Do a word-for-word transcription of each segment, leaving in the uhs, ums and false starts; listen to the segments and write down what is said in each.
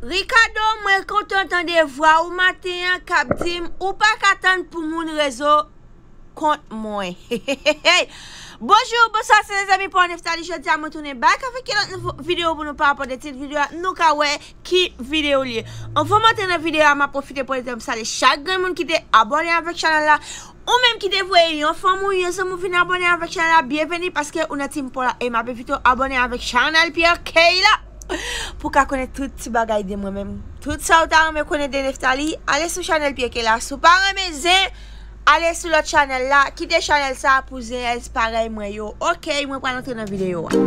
Ricardo, mwen kontan tande vwa ou maten an k ap di m ou pa ka tann pou moun rezo kont mwen. Bonjou, bonswa, se lezanmi pa w Neftali. Jodi a mwen tounen back avèk yon lòt nouvo videyo pou nou pa rapòte tit videyo a. Nou ka wè ki videyo l ye. Anvan m antre nan videyo a, m ap pwofite pran tan pou salye chak grenn moun ki te abòne avèk chanèl la. Ou menm ki te voye yon fanmi w, yon zanmi w vin abòne avèk chanèl la, byenveni paske ou nan team pa w la e m ap envite w abòne avèk chanèl Pierre Kay la pou w ka konnen tout ti bagay de mwen menm. Tout sa ou ta renmen konnen de Neftali, ale sou chanèl Pierre Kay la. Si w pa renmen zen, ale sou lòt chanèl la, kite chanèl sa pou zenyèz parèy mwen yo. Oke, mwen pral antre nan videyo a.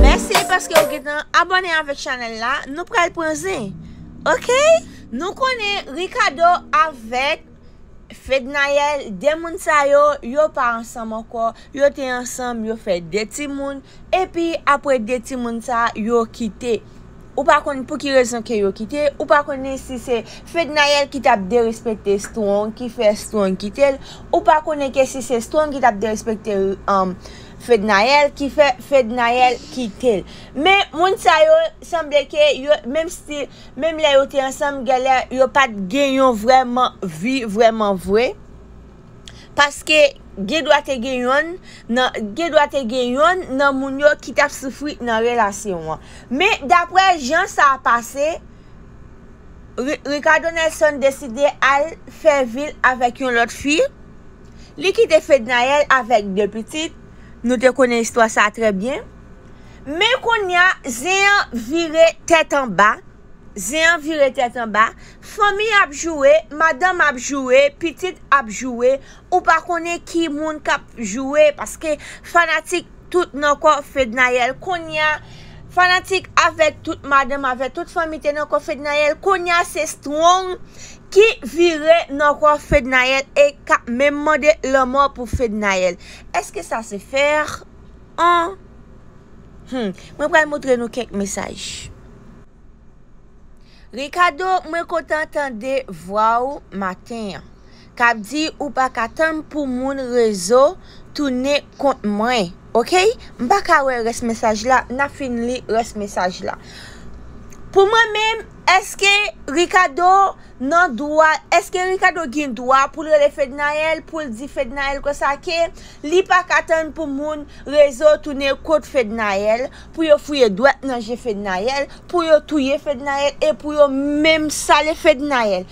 Mèsi paske w gentan abòne avèk chanèl la. Nou pral pran zen. Oke? Nou konnen Ricardo avèk Fednaelle, de moun sa yo, yo pa ansanm ankò. Yo te ansanm, yo fè de timoun. Epi, apre de timoun sa, yo kite. Ou pa konn pou ki rezon ke yo kite. Ou pa konnen si se Fednaelle ki t ap derespekte Strong, ki fè Strong kite l. Ou pa konnen ke si se Strong ki t ap derespekte, um, Fednaelle, ki fè Fednaelle kite l. Men, moun sa yo, sanble ke yo, menm si, menm lè yo te ansanm, genlè yo pa t gen yon vrèman vi, vrèman vre. Paske gen dwa te gen yonn nan, gen dwa te gen yonn nan moun yo ki t ap soufri nan relasyon an. Men, daprè jan sa pase, Ri-, Ricardo Nelson deside al fè vi l avèk yon lòt fi. Li kite Fednaelle avèk de pitit. Nou te konnen istwa sa trè byen. Men kounye a, zen an vire tèt anba. Zen an vire tèt anba. Fanmi ap joure, madanm ap joure, pitit ap joure. Ou pa konnen ki moun k ap joure, paske fanatik tout nan kò Fednaelle. Kounye a, fanatik avèk tout madanm, avèk tout fanmi te nan kò Fednaelle. Kounye a, se Strong ki vire nan kò Fednaelle e k ap menm mande lanmò pou Fednaelle. Èske sa se fè? An? Hmm. Mwen pral montre nou kèk mesaj. Ricardo, mwen kontan tande vwa w maten an. K ap di ou pa ka tann pou moun rezo tounen kont mwen. Oke? M pa ka wè rès mesaj la, n ap fin li rès mesaj la. Pou mwen menm, èske Ricardo nan dwa, èske Ricardo gen dwa pou l rele Fednaelle, pou l di Fednaelle konsa ke li pa ka tann pou moun rezo tounen kont Fednaelle, pou yo fouye dwèt nan je Fednaelle, pou yo touye Fednaelle e pou yo menm sale Fednaelle?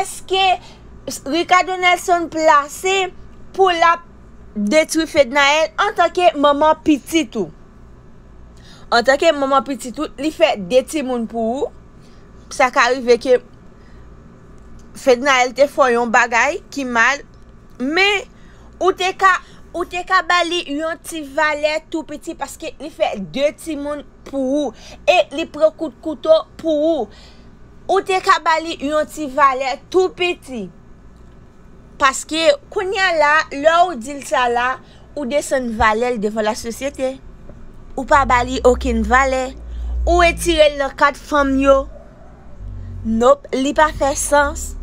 Èske Ricardo Nelson plase pou l ap detwi Fednaelle antanke manman pitit ou? Antanke manman pitit ou, li fè de timoun pou ou. Sa ka rive ke Fednaelle te fè w yon bagay ki mal, men ou te ka, ou te ka ba li yon ti valè tou piti paske li fè de timoun pou ou e li pran kout kouto pou ou. Ou te ka ba li yon ti valè tou piti. Paske, kounye a la, lè ou di l sa la, ou desann valè l devan lasosyete. Ou pa ba li okenn valè. Ou retire l nan kad fanm yo. Nop, li pa fè sans.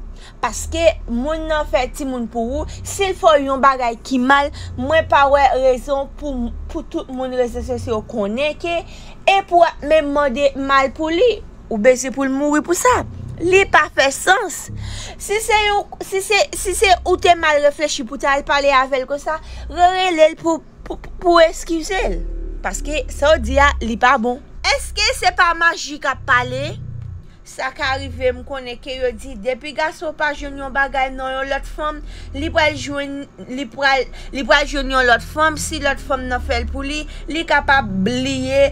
Paske moun nan fè timoun pou ou, si l fè w yon bagay ki mal, mwen pa wè rezon pou, pou tout moun rezo sosyo konnen ke, e pou w ap menm mande mal pou li. Ou bezwen pou l mouri pou sa. Li pa fè sans. Si se yon, si se, si se ou te mal reflechi pou w ta al pale avè l konsa, rerele l pou, pou, pou eskize l. Paske sa w di a, li pa bon. Èske se pa maji k ap pale? Sa ka rive, m konnen ke yo di, depi gason pa jwenn yon bagay nan yon lòt fanm, li pral jwenn, li pral, li pral jwenn yon lòt fanm. Si lòt fanm nan fè l pou li, li kapab bliye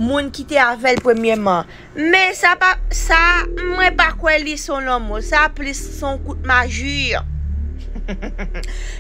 moun ki te avè l premyèman. Men sa pa, sa, mwen pa kwè li se yon lanmou. Sa plis se yon kout maji.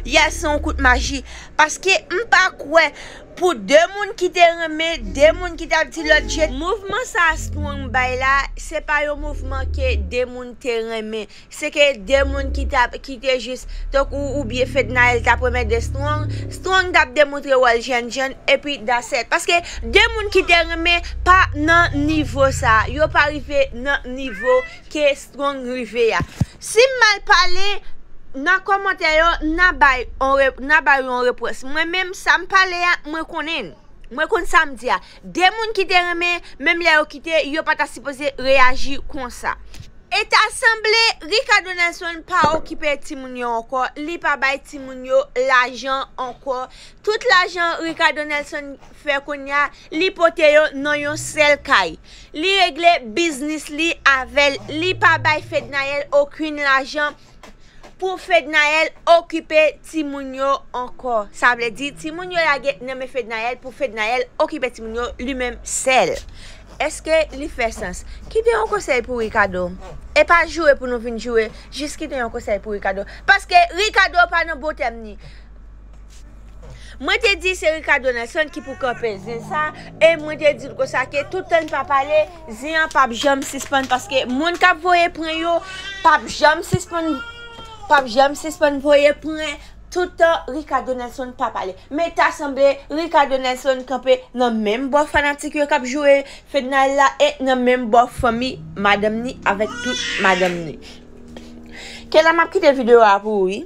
Yes, se yon kout maji. Paske m pa kwè pou de moun ki te renmen, de moun ki t ap di lòt je. Mouvman sa a Strong bay la, se pa yon mouvman ke de moun te renmen. Se ke de moun ki t ap, ki te jis, tankou oubyen Fednaelle t ap renmen de Strong. Strong t ap demontre wòl jènjan, epi that's it. Paske de moun ki te renmen pa nan nivo sa a. Yo pa rive nan nivo ke Strong rive a. Si m mal pale, nan kòmantè yo, n a bay on re-, n a bay yon repons. Mwen menm, sa m pale a, mwen konnen l. Mwen konn sa m di a. De moun ki te renmen, menm lè yo kite, yo pa ta sipoze reyaji konsa. E ta sanble, Ricardo Nelson pa okipe timoun yo ankò, li pa bay timoun yo lajan ankò. Tout lajan Ricardo Nelson fè kounye a, li pote yo nan yon sèl kay. Li regle biznis li avè l. Li pa bay Fednaelle okenn lajan pou Fednaelle okipe timoun yo ankò. Sa vle di, timoun yo lage nan men Fednaelle pou Fednaelle okipe timoun yo li menm sèl. Èske li fè sans? Kite yon konsèy pou Ricardo. E pa joure pou nou vin joure, jis kite yon konsèy pou Ricardo. Paske Ricardo pa nan bon tèm ni. Mwen te di se Ricardo Nelson ki pou kanpe zen sa, e mwen te di l konsa ke tout tan l pa pale, zen an p ap janm sispann, paske moun k ap voye pran yo p ap janm sispann, p ap janm sispann voye pran tout tan Ricardo Nelson pa pale. Men ta sanble Ricardo Nelson kanpe nan menm bò fanatik yo k ap joure Fednaelle la e nan menm bò fanmi madanm ni avèk tout madanm ni. Kela m ap kite videyo a pou ou, wi.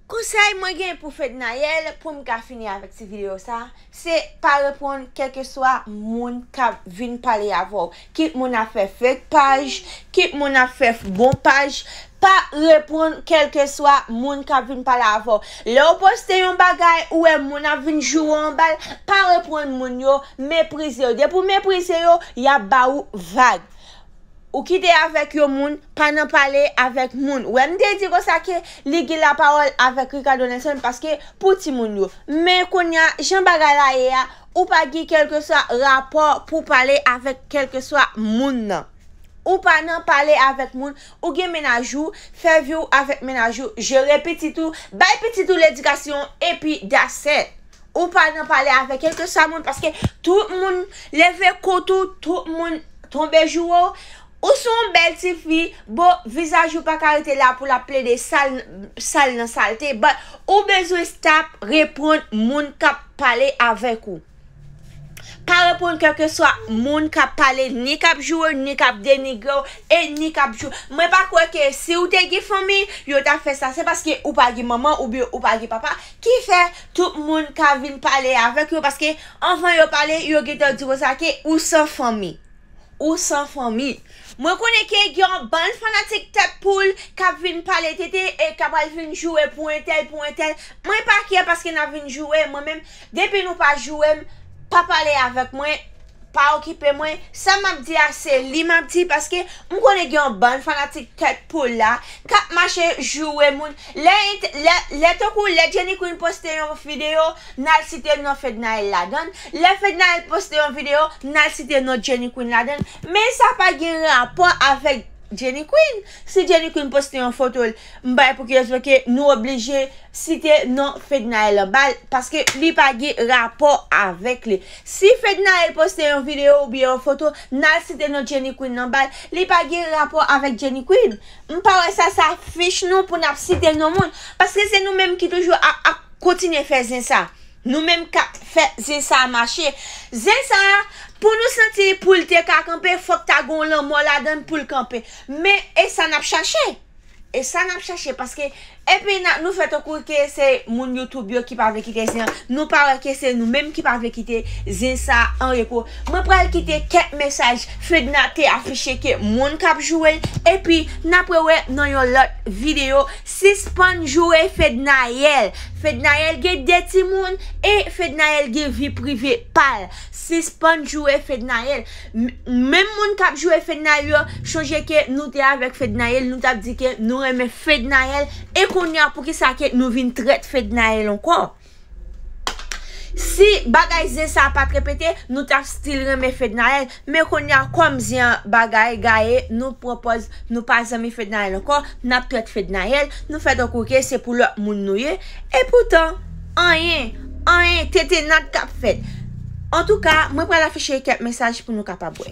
Konsèy mwen gen pou Fednaelle, pou m ka fini avèk ti videyo sa, se pa reponn kèlkeswa moun k ap vin pale avè w. Kit moun ap fè fake paj, kit moun ap fè bon paj, pa reponn kèlkeswa moun k ap vin pale avè w. Lè w poste yon bagay, ou wè moun ap vin joure w anba l, pa reponn moun yo, meprize yo. Depi w meprize yo, y ap ba ou vag. Ou kite avèk yon moun, pa nan pale avèk moun. Ou wè m te di konsa ke li gen lapawòl avèk Ricardo Nelson paske pou timoun yo. Men kounye a, jan bagay la ye a, ou pa gen kèlkeswa rapò pou pale avèk kèlkeswa moun nan. Ou pa nan pale avèk moun, ou gen mennaj ou, fè vi w avèk mennaj ou, jere pitit ou, bay pitit ou ledikasyon, epi that's it. Ou pa nan pale avèk kèlkeswa moun, paske tout moun leve kont ou, tout moun tonbe joure w. Ou se yon bèl tifi, bon, vizaj ou pa ka rete la pou l ap plede sal, sal nan salte, but ou bezwen stop reponn moun k ap pale avèk ou. Pa reponn kèlkeswa moun k ap pale, ni k ap joure w, ni k ap denigre w, e ni k ap jou-, mwen pa kwè ke si w te gen fanmi, yo ta fè sa. Se paske ou pa gen manman oubyen ou pa gen papa ki fè tout moun ka vin pale avèk yo, paske anvan yo pale, yo gentan di konsa ke ou san fanmi. Ou san fanmi. Mwen konnen ke gen yon bann fanatik tèt poul k ap vin pale tete e k ap al vin joure pou entèl, pou entèl. Mwen pa kè paske n ap vin joure, mwen menm, depi nou pa joure m, pa pale avèk mwen, pa okipe mwen. Sa m ap di a, se li m ap di, paske m konnen gen yon bann fanatik tèt poul la k ap mache joure moun. Lè, lè, lè tankou lè Jenny Queen poste yon videyo, n al site non Fednaelle ladan l. Lè Fednaelle poste yon videyo, n al site non Jenny Queen ladan l. Men sa pa gen rapò avèk Jenny Queen. Si Jenny Queen poste yon foto l, m bay pou ki rezon ke nou oblije site non Fednaelle anba l, paske li pa gen rapò avèk li. Si Fednaelle poste yon videyo oubyen yon foto, n al site non Jenny Queen anba l, li pa gen rapò avèk Jenny Queen. M pa wè sa, sa fich nou pou n ap site non moun, paske se nou menm ki toujou ap, ap kontinye fè zen sa. Nou menm k ap fè zen sa a mache. Zen sa a, pou nou santi pou l te ka kanpe, fòk ta gen yon lanmò ladan l pou l kanpe. Men, e sa n ap chache. E sa n ap chache, paske, epi n a, nou fè tankou ke se moun YouTube yo ki pa vle kite zen an. Nou pa wè ke se nou menm ki pa vle kite zen sa a an repo. Mwen pral kite kèk mesaj Fedna te afiche ke moun k ap joure l, epi n ap rewè nan yon lòt videyo. Sispann joure Fednaelle. Fednaelle gen de timoun e Fednaelle gen vi prive pa l. Sispann joure Fednaelle. M-, menm moun k ap joure Fednaelle yo, chonje ke nou te avèk Fednaelle, nou t ap di ke nou renmen Fednaelle, e kounye a poukisa ke nou vin trèt Fednaelle ankò? Si bagay zen sa pa t repete, nou t ap still renmen Fednaelle. Men kounye a, kòm zen an bagay gaye, nou pran pòz nou pa zanmi Fednaelle ankò, n ap trèt Fednaelle, nou fè tankou ke se pou lòt moun nou ye. E poutan, anyen, anyen, tete nat k ap fèt. Antouka, mwen pral afiche kèk mesaj pou nou kapab wè.